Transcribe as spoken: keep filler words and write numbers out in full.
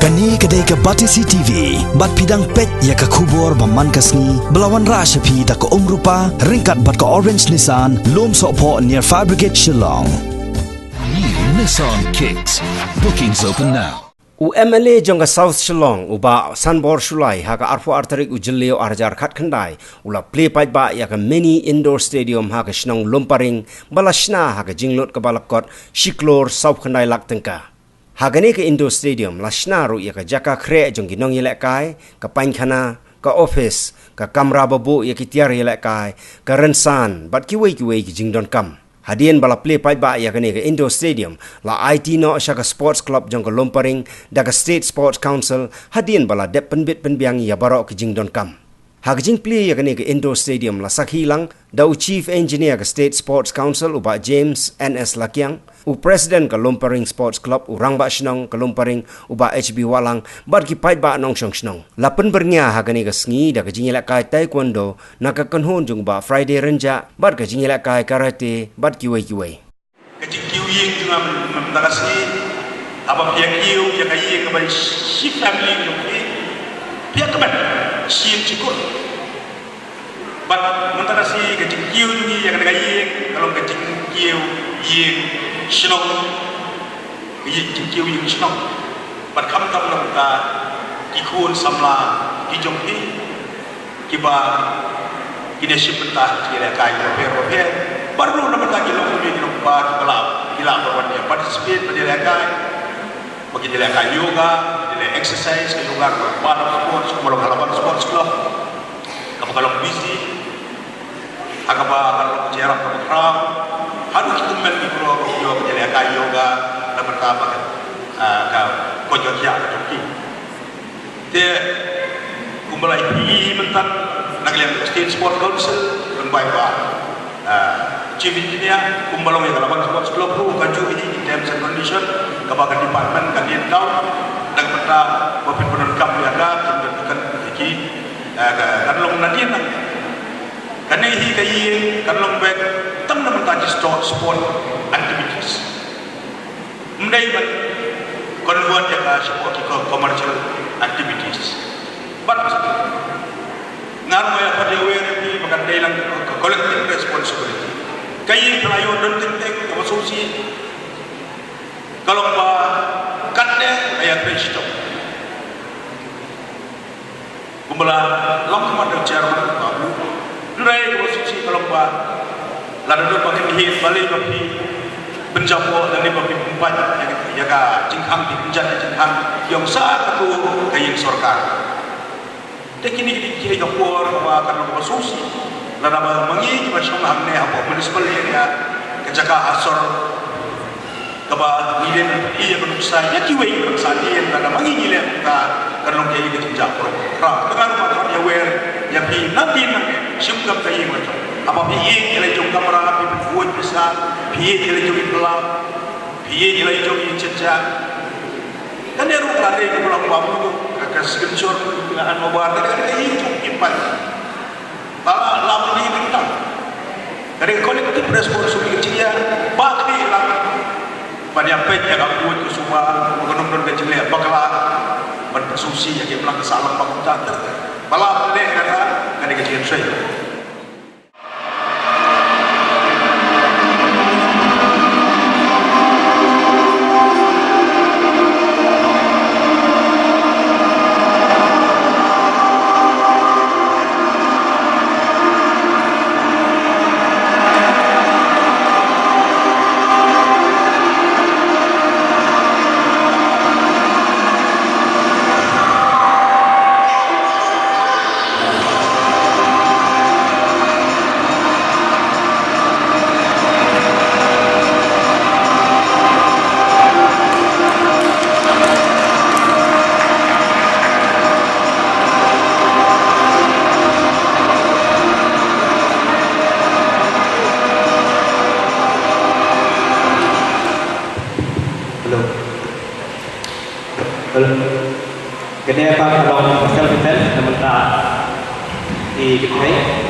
Kane ka dei ka Batesi T V, bad phi dang peit ïa ka khubor ba man ka sngi, ba la wanrah sha phi da ka Umrupa, ryngkat bad ka Orange Nissan, Lumsohphoh near Fire Brigade Shillong. New Nissan Kicks. Bookings open now. U M L A jong ka South Shillong, u Bah Sanbor Shullai, ha ka arphew ar tarik u Jylliew ar hajar khatkhyndai, u la plie paidbah ïa ka mini indoor stadium ha ka shnong Lumparing, ba la shna ha ka jinglut kaba la kot shi klur saw khyndai lak tyngka. Ha kane ka indoor stadium, la shna ruh ïa ka jaka khreh jong ki nongïalehkai, ka painkhana, ka office, ka kamra ba buh ïa ki tiar ïalehkai, ka rynsan, bad kiwei kiwei ki jingdonkam. Hadien ba la plie paidbah ïa kane ka indoor stadium, la aiti noh sha ka sports club jong ka Lumparing, da ka State Sports Council, hadien ba la dep pynbit pynbiang ïa baroh ki jingdonkam. Ha ka jingplie ïa kane ka indoor stadium la sakhi lang da u Chief Engineer ka State Sports Council u Bah James N S Lakiang, u President ka Lumparing Sports Club u Rangbah Shnong ka Lumparing u Bah H B Wahlang bad ki paidbah nongshong shnong. La pynbyrngia ha kane ka sngi da ka jingïalehkai taekwondo na ka kynhun jong u Bah Friday Rynjah bad ka jingïalehkai karate bad kiwei kiwei. Ka jingkiew ïing jong nga mynta ka sngi, haba phi ïa kiew ïa ka ïing kaba shi family jong phi, phi ïa kmen shi ïing shi kur. Bad mynta ka sngi ka jingkiew jong ngi ïa ka ïing ka long ka jingkiew ïing shnong, ka ïing, jingkiew ïing shnong. Bad khamtam na ka, ki khun samla ki jong phi, kiba kin ïa shim bynta ki jingïalehkai bapher bapher. Bad ruh na bynta ki longkmie ki longkpa kiba lah, ki lah ban wan ïa participate ban ïalehkai. Ba kin ïalehkai yoga, kin ïaleh exercise, ka yoga ka long part of sports, kumba long ha Laban Sports Club. Kaba ka long busy. Ha kaba ka long ka jingïarap kaba khraw. Haduh ki tymmen ki briew ki ïoh ban ïalehkai yoga na bynta ba ka, ah, ka koit ka khiah ka jong ki. Te kumba la ïohi mynta na ka liang State Sports Council, pynbeit ba, ah, Chief Engineer, kumba long ïa ka Laban Sports Club ruh ka ju ïohi ki terms and condition kaba ka department ka dien down, na ka bynta ba phin pyndonkam ïa ka, phin pyndonkam ïa ki, ah, ka, kan long nadien. Kane hi ka ïing kan long beit tang na bynta ki sport, sport activities. Ym dei ban convert ïa ka shapoh ki co-, commercial activities. Bad nga ruh nga ïa pat ïa wer ïa phi ba kan dei lang ka collective responsibility. Ka ïing ka la ïoh don teng teng kaba sngewsih. Ka long ba katne ka ïa trei shitom. Kumba la long khmat da u chairman ba u, hynrei kaba sngewsih ka long ba lada don ba phi mih balei ba phi pynjaboh lane ba phi pynpait ïa ka jingkhang, phi pynjat ïa ka jingkhang ïa u sah katto ka ïing sorkar. Te kine ki dei ki por kaba kan long kaba sngewsih lada ba ma ngi kiba shong hangne hapoh municipal area, ka jaka ha sor kaba ngi dei ban ïa ka nuksa ïa kiwei kiba sa dien lada ma ngi ngi leh kumta, kan long kaei ka jingjia baroh. Ka, ka, ka, ka, ka, ïa wer ïa phi nadien, shim kam ka ïing la jong. Haba phi ïeit ïa la jong kamra, phi pynwuid pisa, phi ïeit ïa la jong i pla, phi ïeit ïa la jong i chitja. Kane ruh ka la dei kumba long ba mut ka, ka signature ka la an ba bar ka, ka, ka ïeit jong i pat. Ba la, la mut ni bintang. Ka dei collective responsibility ïa ba khlieh lang. Ban ïa peit ïa ka buit ka suba, ba kan ym don ka jingleh bakla. Ban pynsngewsih ïa ki imlang ka sahlang ba kumta ter ter. Ba la leh kata ka dei ka jingïatrei. Hello. Hello. Kane pat ka long self defense na bynta i kynthei.